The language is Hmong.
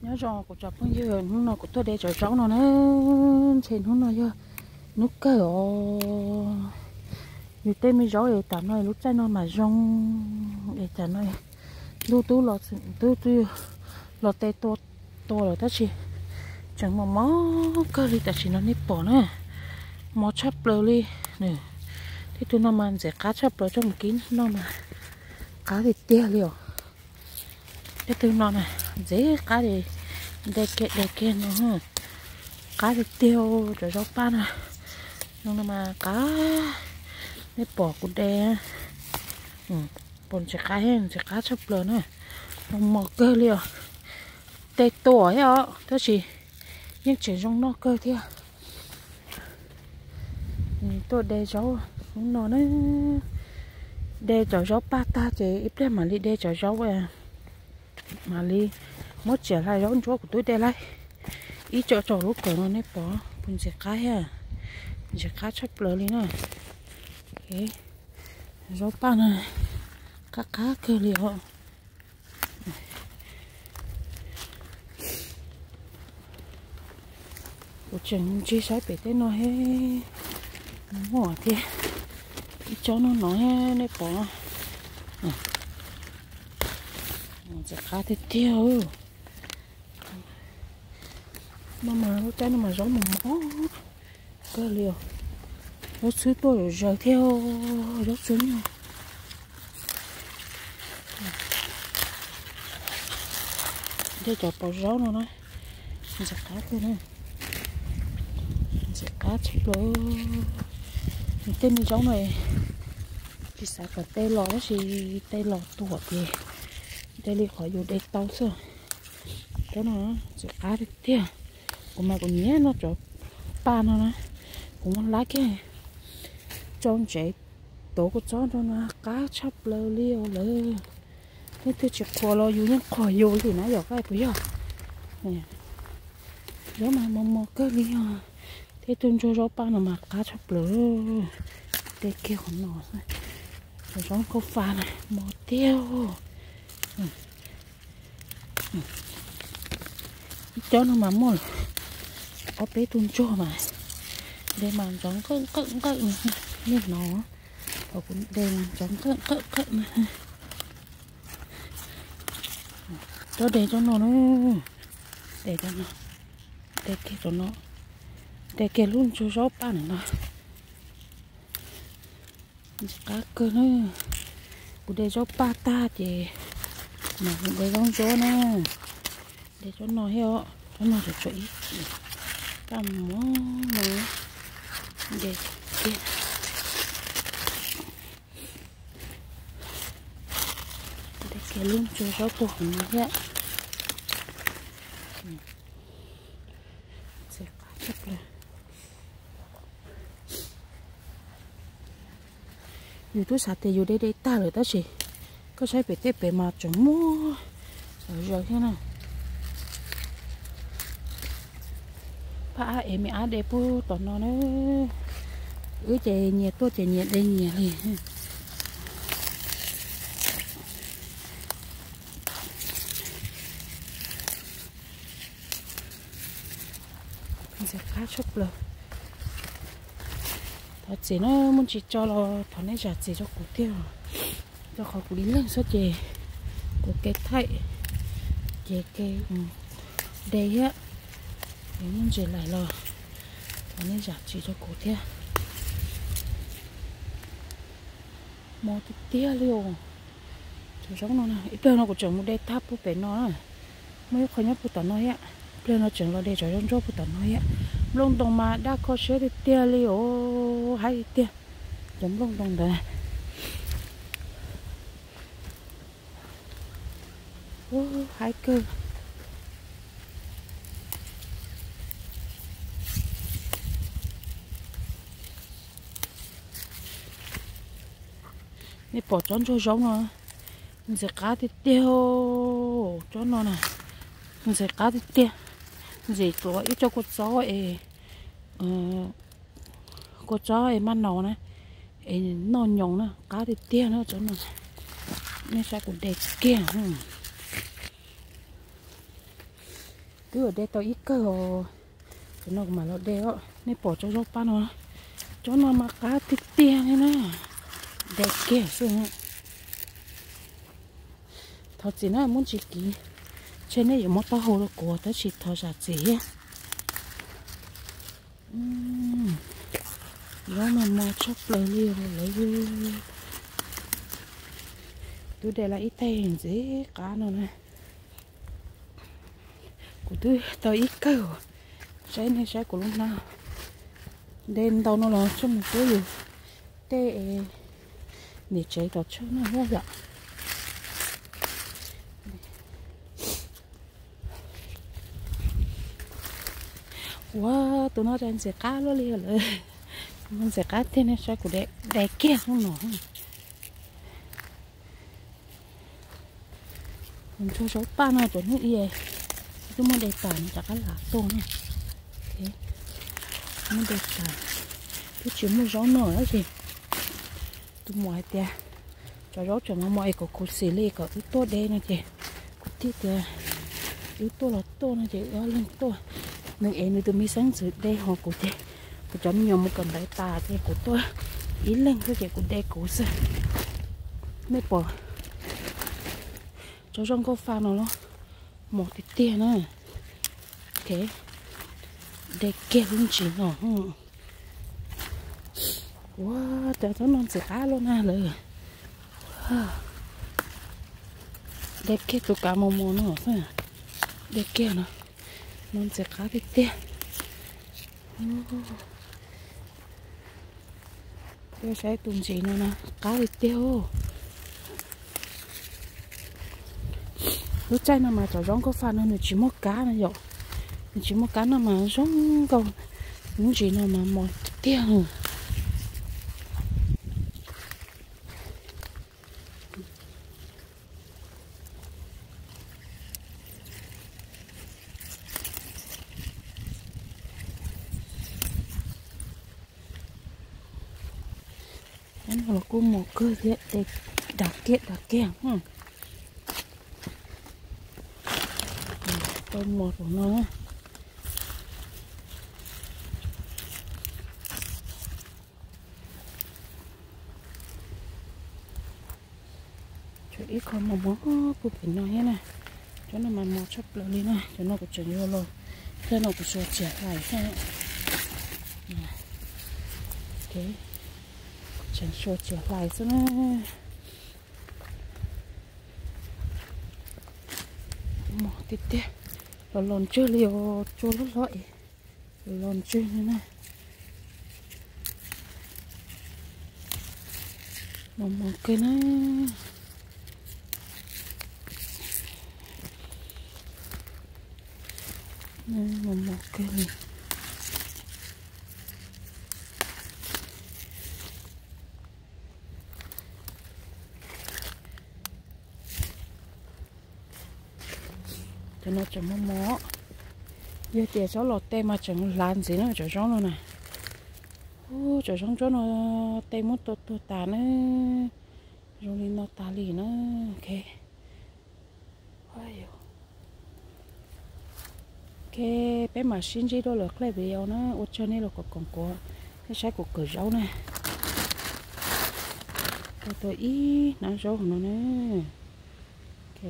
Nyob zoo kuv cov phooj ywg, hnub no kuv tuaj de cov zaub no na, ntshe hnub no yog hnub kawg os. Yus tej me zaub es tam no lub caij no mas zoo, es tam no ntuj twb los, twb twb los tes tua tua lawm tab sis tseem mos mos kawg li tam sim no nej pom na, mos tshaj plaws li. Tej tug no mas ntxim qab tshaj plaws, coj mus kib noj mas qab tiag tiag li os. Tej tug no na, ntxim qab li, de kiag de kiag no, qab tiag tiag. Cov zaub paj no, no mas qab, nej pom kuv de, pom ntxim qab, ntxim qab tshaj plaws na, mos mos kawg li os. Tes tua thiab os tab sis yeej tseem zoo noj kawg thiab. Tuaj de zaub hnub no na, de cov zaub paj tag ces ib pliag mam li de cov zaub, mam li muab txiav hlais zaub ntsuab kuv twb de laib ib co tsaus lub kawm no nej pom puas ntxim qab thiab, ntxim qab tshaj plaws li na. Zaub paj no qab qab kawg li os. Kuv tseem ntsig saib pem tej no thiab, muaj thiab, ib co no no thiab nej pom, ntxim qab tiag tiag. No mas lub caij no mas zaub mos mos kawg li os. Zaub txhwb tuaj zaws zaws thiab, zaub txhwb no. De cov pos zaub no na, ntxim qab kawg na, ntxim qab tshaj plaws. Tej me zaub no tsis xav kom tej los tab sis tej los tuam ces de li qhov yus de tau xwb. Cov no ntxim qab tiag tiag. Kuv mas kuv nyiam noj cov paj no na, kuv muab lab kiag tsau ntsev tuav kua txob rau no qab tshaj plaws li os lawm. Leej twg tsis qhuas los yus yeej qhuas yus li na yom, koj puas yog? Zaub mas mos mos kawg li os. Tej tug ntsuag zaub paj no mas qab tshaj plaws. De kiag qhov no, cov zaub nkauj fa na mos tiag. Ib co no mas muaj ob peb tug ntsuag mas de mas ntxoov nqawj nqawj nqawj, nej hnov, thaum kuv de mas ntxoov nqawj nqawj nqawj na. Cov de cov no na, de cov no, de kiag cov no, de kiag lub ntsuag zaub paj na no. Ntxim qab kawg na. Kuv de zaub paj tag ces mam de zaub ntsuab na. De cov no thiab os, cov no tsuas tshuav ib paj mov no. De kiag, de kiag lub ntsuag zaub puag hauv no thiab. Ntxim qab tshaj plaws. Yus twb xav tias yus de de tag lawm tab sis koj saib pem tej pem mas tseem muaj zaws thiab na. Phaj ab es me ab de puag tom no na. Wb ces nyias tuaj ces nyias de nyias li. Ntxim qab tshaj plaws. Thov txim na, muaj ntsis tso los thov nej zam txim rau kuv thiab. Rau qhov kuv ib leeg xwb ces kuv kev thaij ces kev de thiab, es muaj ntsis laim los thov nej zam txim rau kuv thiab. Mos tiag tiag li os. Cov zaub no na, ib pliag no kuv tseem mus de tag puag pem no na. Muaj ib qho nyob puag tom no thiab, ib pliag no tseem los de cov zaub ntsuab puag tom no thiab. Nplooj ntoo mas daj kho siab tiag tiag li os, haib tiag tiag. Cov nplooj ntoo ntawd haib kawg. Nej pom tsob ntsuag zaub no, ntxim qab tiag tiag. Tsob no na, ntxim qab tiag tiag. Ntxim dua ib co kua txob es, kua txob es maj no na, es noj nyoos na, qab tiag tiag na tsob no. Nej saib kuv de kiag. Twb yuav de tau ib kawg os. Cov no kuv mam los de os. Nej pom tsob zaub paj no, tsob no mas qab tiag tiag li na. De kiag xwb. Thov txim na muab ntsis kiv, ntshe nej yuav muab taub hau rau kuv tab sis thov zam txim thiab. Zaub no mos tshaj plaws li lawm. Twb de lawm ib teg ntxiv qab no na. Kuv twb tau ib kawg. Saib nej saib kuv lub hnab, de ntau no los tshuav mus pub yus tej niam tsev tom tshuaj noj thiab yom. Ua, tus no cas ntxim qab luaj li lawm. Ntxim qab tiag ne, saib kuv de kiag xwb no. Kuv ntsuag zaub paj no cov hnub i twb muab de tas no rov qab lam tuaj na. Muab de tas, twb tsis muaj zaub noj dab tsi. Tus muam hais tias cov zaub tseem mos mos es kom khuv xim li kom wb tuaj de no ces kuv thiaj tias wb tuaj los tuaj no ces wb ob leeg tuaj. Nws ev nws tus me xeeb ntxwv de ho kuv ces kuv cov me nyuam mus kawm ntawv tas ces kuv tuaj ib leeg xwb ces kuv de kuv xwb. Nej pom tsob zaub nkauj fa no los mos tiag tiag na. De kiag lub ntsis no. Ua, cas tsob no ntxim qab luaj na lawm. De kiag tus kav mos mos no xwb. De kiag no, no ntxim qab tiag tiag. Peb saib tus ntsis no na, qab tiag tiag. Lub caij no mas cov zaub nkauj fa no nws tsis muaj kab no yom. Nws tsis muaj kab no mas zoo nkauj. Lub ntsis no mas mos tiag tiag. Los kuj mos kawg thiab, de dag kiag dag kiag. Tau mos rau no na. Tshuav ib qho mos mos puag pem no thiab na. Cov no mas mos tshaj plaws li na. Cov no kuv tseem yuav los, cov no kuv xuas txiav hlais xwb. Tseem xuas txiav hlais xwb na. Mos tiag tiag. Los los ntswg li os, tsua hlob hlob es los los ntswg li na. Mos mos kawg na. Mos mos kawg li. Cov no tseem mos mos, yog tias tsob los tej mas tseem hlav ntxiv na cov zaub no na. Ub, cov zaub ntsuab no tej muab tua tuag tas na, zoo li no tas li na. Ok, peb mam sib ntsib dua lwm clip video na, ua tsaug nej los koom kuv, nej saib kuv kawm zaub na. Tau ib hnab zaub hauv no na. Ok.